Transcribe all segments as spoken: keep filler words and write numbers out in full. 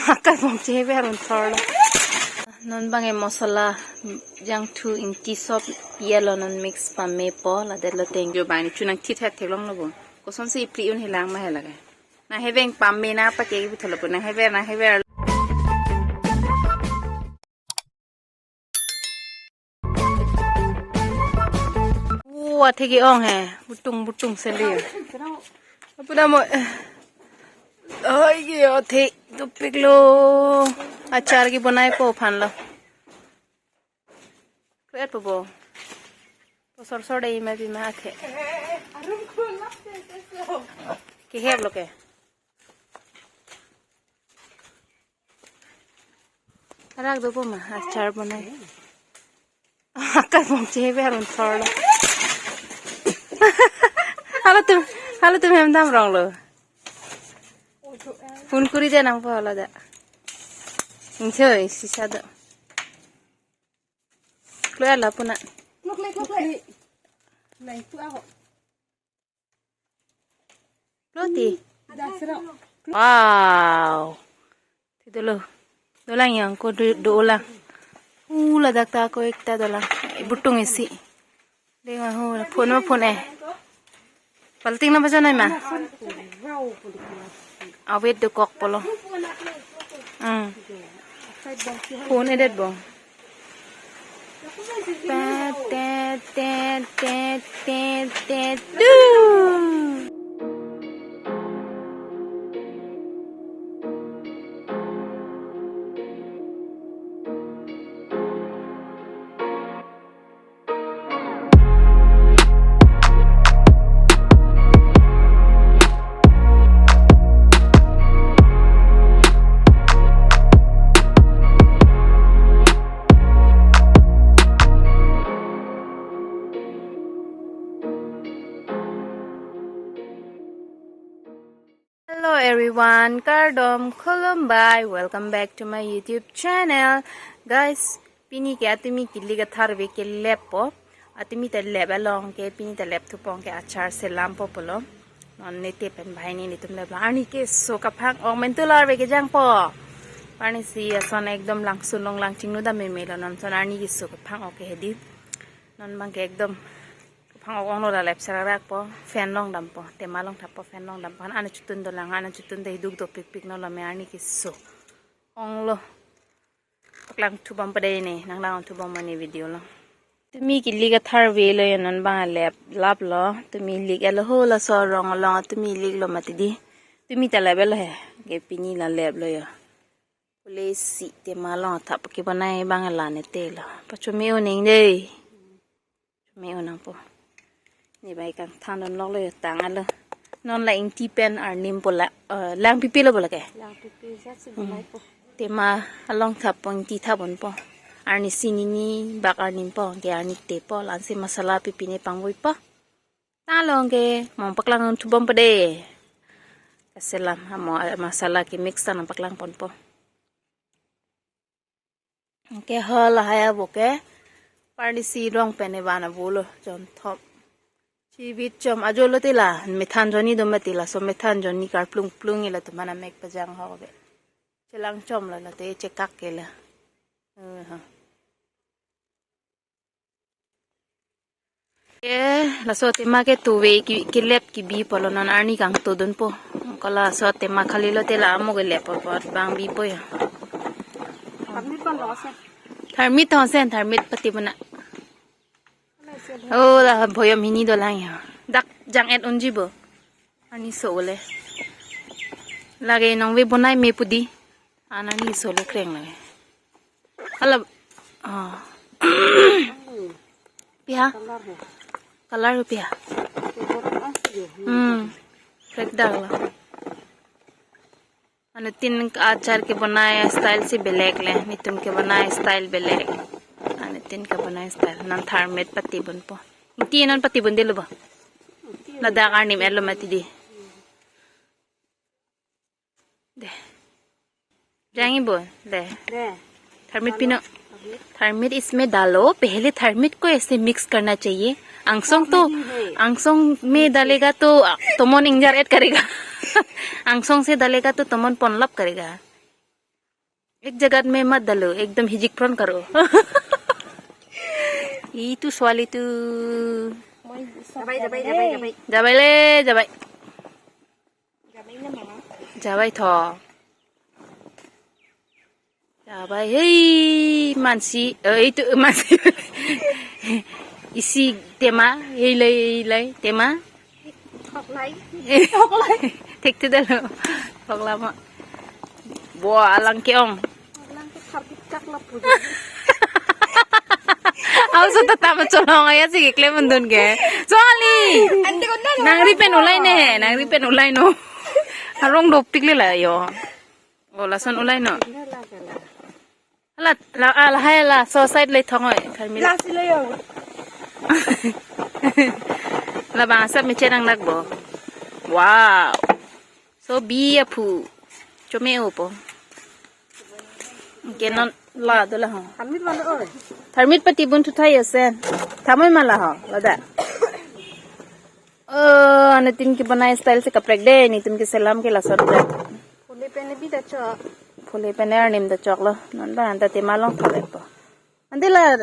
Akai bong chever un thorlo. Non bang e masala jangthu ingti sop yellow non mix pamepo ladet lo teng. Jo bang ne chunang thithet theklonglo bo. Kosonsi ipli un helang ma hela ke. Nang heveng pame na pake puthotlo bo, nang hever, nang hever. Wo, athe ke-ong he. Butung, butung seli. Apuna mo. Oi, ke athe tupiklo. Achar ke bonaipo aphan lo. Kret po bo. Po sor sor dei ma bi ma athe. Kehep lo ke. Rak dopo ma, achar bonai. Akai bong chever un thorlo. Halatum, halatum hem dam ronglo. Phone kuri de nangpo haladak. Ingchoi, sisa do. Kloi ala puna. Klok le, klok le. Lai tu ako. Kloti. Ada serok. Wow. Ti dolo. Dolang yang ko do, dolang. Uh, ladak ta ko ekta dolang. Butung isi. Deng aho, phone ma phone eh. Palting na bajo nai ma. Awet dokok polo. Hmm. Phone edet bong. Tet, tet, tet, tet, tet, tet, du. Hello everyone, kardom, khulumbai, welcome back to my YouTube channel. Guys, pini ke atumi kilik atharve ke lep po. Atumi ta lep along ke, pini ta lep thupong ke achar selampo pulo. Non nete pen bahai ni netum lep lo. Arni keso kaphang-ok mentu larve ke jangpo. Arnisi ason ekdom langsun longlang chingnu dam meme lo, non son arni keso kaphang-ok ke hedi. Non bang ke ekdom kaphang-ok onglo, la lep serarak po, fan along dampo, tema along thappo, fan along dampo. An ana chotun dolang, ana chotun dei duk dopikpik no lo me arni keso. Onglo. Paklang thubom pade ne, nang lang thubom mane video lo. Tumi kilik atharve lo yo, non bang lep lap lo. Tumi lik elo ho, laso arong along tumi lik lo mati di. Tumi ta lep elo he. Ke pini la lep lo yo. Pule si tema along thap ke bonai bang la nete lo. Pachome un-ing dei. Chome un-ing po. Ne bai kangthan dun lok lo yo, tang alo. Non la ingti pen arnim po la, eh, lang pipi lo bo lake. Lang pipi jat si bonai po. Tema along thap po, ingti thap un po. Arnisi nini bak arnim po, ke arni te po, la-ansi masala pipi ne pangvoi po. Tang along ke, mo paklang thubom pade. Kaselam, mo masala ke mix ta nang paklang ponpo. Ke hol haya bo ke. Arnisi rong pen evan avo lo, jonthop. Chivit chom ajo lo tila, methan jonni do mati, laso methan jonni karplung plung ila tu mana mek pajang ho be. Chelang chom lo, lo te chekak ke la. Eh, ha. Ke laso tema ke tuve ki, kelep kebi pulo, non arni kangtudun po. Ko laso tema khali lo tila amo kelep po, bang bipo ya. Tharmit pon lo sen. Tharmit thon sen, tharmit pati bona. Oh, la boyom hini dolang ya. Dak jang-et unji bo. Arni so le. Lake nangve bonai me pu di. An arni so le kreng lake. Hala, ah. Piha? Color piha? Hmm. Krek dak lo. Anuttin achar kebonai style si belek le, netum kebonai style belek. Anuttin kebonai style. Non tharmit pati ponpo. Ingti non pati pon dilo bo. Ladak arnim et lo mati di. De. Jangi bo. De. De. Tharmit pino. Tharmit isme dalo, pehle tharmit ko aise mix karna chahiye. Angsong to, angsong mein dalega to, ah, tomon ingjar-et karega. Angsong se dalega to tomon ponlap karega. एक जगत में मत डालो, एकदम हिजिक प्रन करो। ये तो सवाल ये तो। Jabai, jabai, jabai, jabai. Jabai le, jabai. Jabai na ma. Jabai tho. Jabai, hei, mansi, eh, itu mansi. Isi tema, hei lai, hei lai, tema. Thok lai. Thok lai. Thek tu dalo. Thok lama. Bo alang ke-ong. Alang ke khar kicak la puja. Au so tata ma cholong aya si kekle mundun ke. Sali. Ante ko na. Nangri pen ulai ne, nangri pen ulai no. Arong dopik le la yo. Oh, lason ulai no. Hala, la, ah, lahai la, so side le thong oi, tharmit. Lasi le yo. Labang asap mechet nangnak bo. Wow. So bi aphu. Chome-o po. Ke non la dola ho. Tharmit mana oi? Tharmit pati bun thu thai asen. Thamoi mala ho, ladak. Oh, anitin kebonai style si kaprek de, nitum keselam ke lason de. Phule pen bi ta chok. Phule pen arnim ta choklo. Non ba anta tema long thale po. Ante la,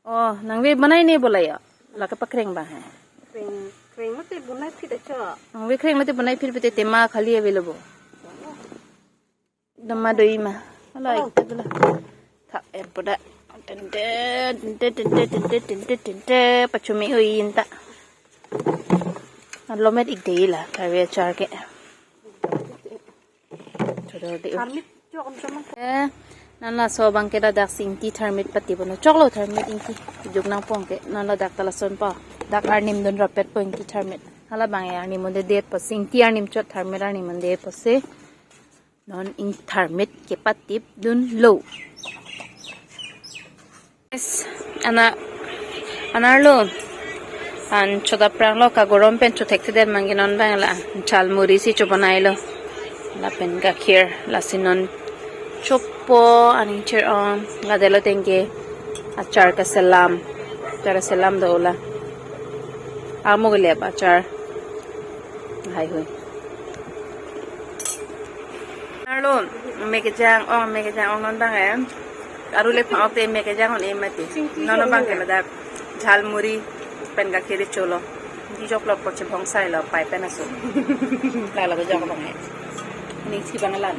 oh, nangve bonai ne bola ya. La kepakreng ba hai. Kreng, kreng mate bonai phit ta chok. Nangve kreng mate bonai phit pete tema khali available. Dama doi ma. Hala, oh, ikta dula. Tha, em, poda. Tente, tente, tente, tente, tente, tente. Pachumi oi inta. Alomet ik dei la, tharve achar ke. Chodor de. Tharmit chok om choma. Eh, non laso abang ke ladak si ingti tharmit pati bono. Choklo tharmit ingti. Juk nangpon ke. Non ladak ta lason pa. Dak arnim dun rapet po ingti tharmit. Halabang ya arnim un-edet po si. Ingti arnim chot tharmit arnim un-edet po si. Non ing tharmit kepatip dunlo. Yes, ana, anerlo. An chot aphrang lo, kagorom pen chothek thedet mangke non bang la. Jhalmuri si chobonai lo. Lapen gakhir, lasi non chopo aning chir-ong. Ladak lo tengke achar keselam. Achar keselam do la. Amo kelep achar. Hai hui. Arlo, me kejang ong, me kejang ong non bang em. Aru le phang ok te me kejang on em mati. Non bang ke ladak jhalmuri pen gakhir cholo. Di jok lok ko chebong sai lo pai pen aso. La la jok bang em. Ni si bang lan.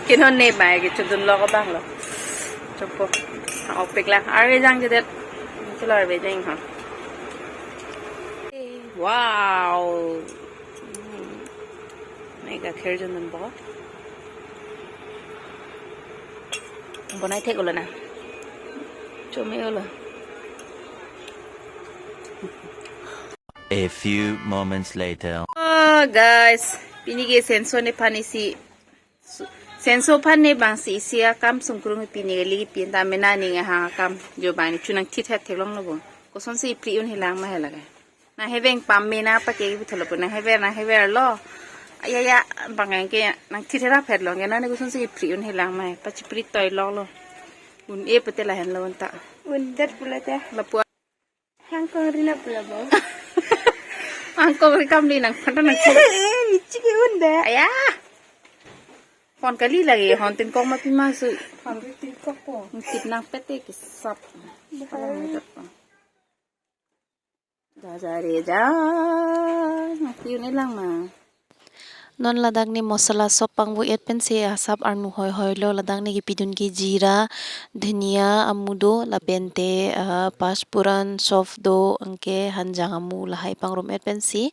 Ke non ne bai ke chodun lo ko bang lo. Chopo. Phang ok pek la. Arve jangjedet. Cholo arve jang ha. Wow. Mega kherjon dun bo. Bonai thek ulo na. Chome ulo. A few moments later. Oh, guys, pini ke senso nephan isi. Su-, senso aphan ne bang si isi akam sungkrung pini kali pin ta mena ning ahang akam jo bang ne chu nangthithet theklong lo bo. Koson si ipri un helang ma hela ke. Nang heveng pam mena pake ibu tholo po nang hever nang hever lo. Aya ya bang ke nangthithet ra phet lo ke nang koson si ipri un helang ma he. Pachipri toi lo lo. Un-e pute lahenlo un ta. Un-edet pula te. Lapu Hangkong ri na pula bo. Hangkong ri kam ri nangphan ta nang. Michi ke un-e. Aya. Phone kali lagi, hon tin kok ma pi ma su. Hon tin kok ko. Tip nangpet te kesap. Bukan. Jaja re ja. Mati un-e lang ma. Non ladak ne masala sop pangvoi et pensi asap arnu hoi hoi lo, ladak ne kepidun ke jira, dhania amu do, lapen te, ah, pachphoron, sof do, anke hanjang amu lahai pangrum et pensi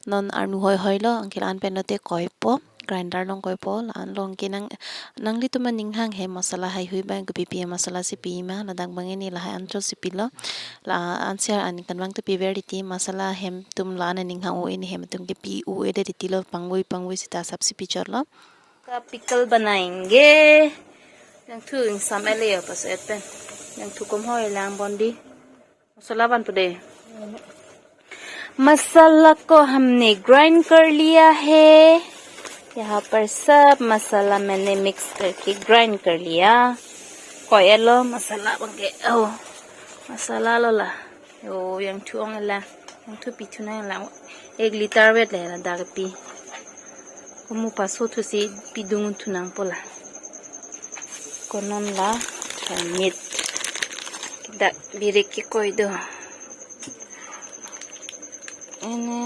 non arnu hoi hoi lo, anke la-an pen lote koipo, grinder along koipo, la-an along ke nang, nanglitum aning hang he masala haihui bang kopi pi masala si pi ma, ladak bang ne lahai anchot si pilo. La-an si ar aning kan bang to piver titi masala hem tum la-an aning hang un-e hem tum ke pi un-edet titi lo pangvoi pangvoi sita asap si pichot lo. Ka pickle banayenge. Nangthu ingsam ele ya pas et pen. Nangthu kom hoi lang bondi. Masala ban pede. मसाला को हमने ग्राइंड कर लिया है। यहाँ पर सब मसाला मैंने मिक्स करके ग्राइंड कर लिया। Koi-et lo masala bang ke. Oh, masala lo la. Oh, nangthu ong la. Nangthu pi thu nang la. Ek liter vet le ladak pi. Komu paso thu si pidun thu nangpo la. Ko non la tharmit. Dak birik kekoi do. Ene,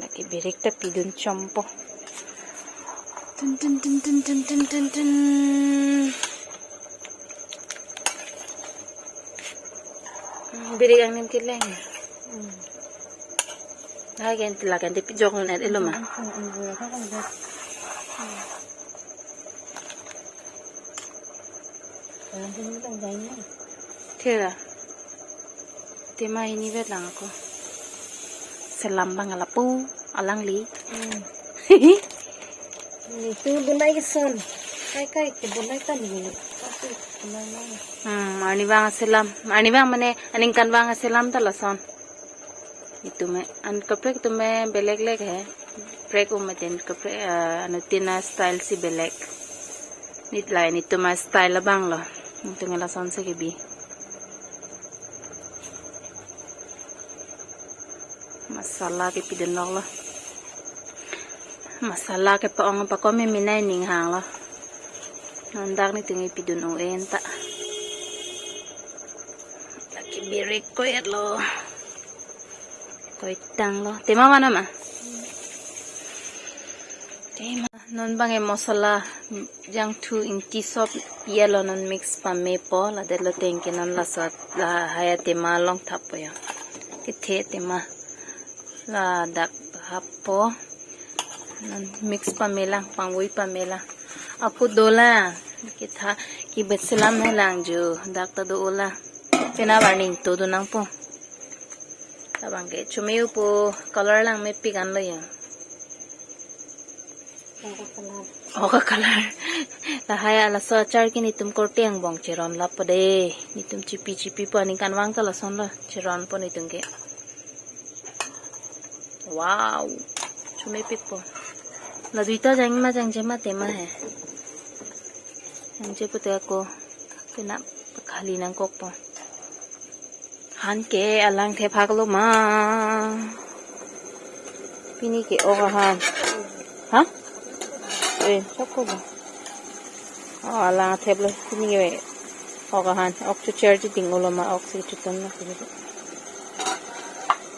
dak ke birik ta pidun chompo. Tun, tun, tun. Hmm, birik angnim keleng. Hmm. Hai ken tila ken te pijok non et elo ma. Hmm, hmm, hmm, hmm, hmm. Thera. Tema hini vet lang ako. Selam bang lapu alangli. Hmm. Netum bonai ke son. Kai kai ke bonai ta ni. Tapi bonai nang. Hmm, arnivang selam. Arnivang mane aningkanvang selam ta lason. Netum an kaprek atum belek lek he. Prek um atin kaprek, ah, anuttin astyle si belek. Nit lai netum astyle abang lo. Netum lason si kebi. Masala kepidun lok lo. Masala kepa-ong pakomi minai ning hang lo. Non dak netum kepidun o en ta. Lake birik koyat lo. Koitang lo. Tema mana ma? Tema. Non bang e masala jangthu ingti sop yelo non mix pamepo, ladet lo tengke non laso lahai tema along thappo ya. Kethe tema ladak happo. Non mix pamelang, pangvoi pamelang. Ako dolang. Ketha kebet selam helang jo. Dak ta do ola. Pena warning to do nangpo. Labang ke chumi upo color lang mepik an lo ya. Oka color. Lahai laso achar ke netum korte angbong cheron lapo de. Netum chipi chipipo aningkanvang ta lason lo cheronpo netum ke. Wow. Chumi pikpo. La duita jang ma jangje ma tema he. Jangje pute ako. Kena khali nangkokpo. Han ke alang thephak lo ma. Pini ke ok ahan. Ha? Eh, chokko ba. Oh, alang thep lo. Pini ke ok ahan. Ok chu cher ji ding ulo ma ok si chuton na.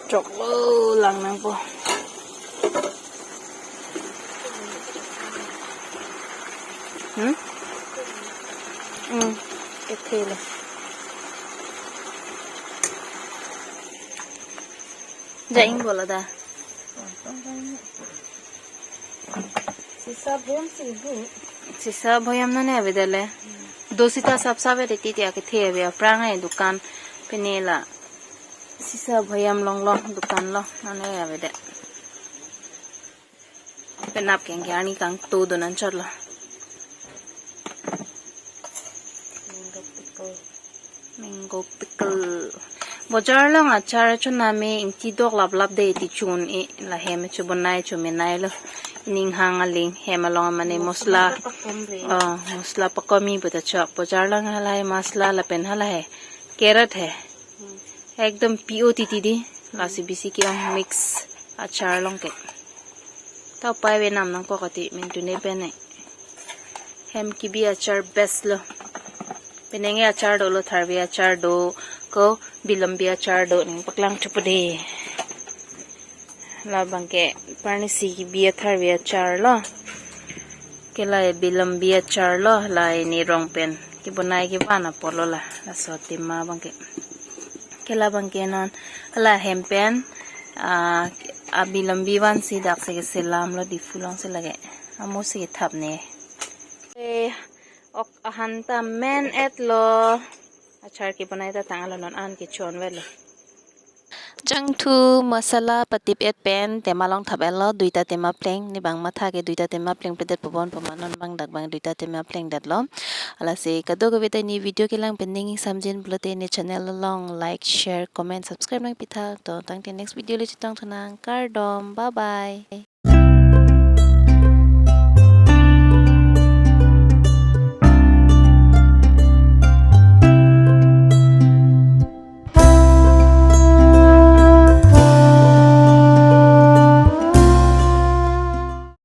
Chok lo lang nangpo. Hmm? Hmm. Kethe lo. Jaing bola da. Sisa bom si bu. Sisa boyam nane avedale. Do sita sap sap ave titi ake the ave aphrang ai dukan penela. Sisa boyam long long dukan lo nane avede. Penap keng keng ani kangtu donan chot lo. Mango pickle. Mango pickle. Bojar along achar choname ingti dok lap lap de ti chun e lahem chubonai chumenai lo. Ining hang aling hem along mane mosla. Pakom re. Oh, mosla pakomi buta chok. Bojar along halai masla lapen halai he. Carrot he. Hmm. Ekdom pure titi di. Lasi bisi ke-ong mix achar along ke. Ta upai ave nam nangkok ati min tune pen e. Hem kebi achar best lo. Penang achar dolo, tharve achar do, ko bilombi achar do ning paklang thupo de. Labang ke parnisi kebi atharve achar lo. Ke lahai bilombi achar lo, lahai ne rong pen. Kebonai kevan apotlo la, laso tema abang ke. Ke labang ke non, lahem pen, ah, abilombi vansi dak si keselam lo Diphu along si lake. Amo si kethap ne. Eh, ok ahan ta men et lo. Achar kebonai ta tanglo non an kechon vet lo. Jangthu masala patip et pen tema along thap et lo, duita tema pleng, ne bang matha ke duita tema pleng pedet pobon poma non bang dak bang duita tema pleng det lo. Alasi kadokave ta ne video kelang pen ning samjin pulote ne channel along like, share, comment, subscribe nangpitha. To tangte next video le chetong thunang, kardom, bye bye.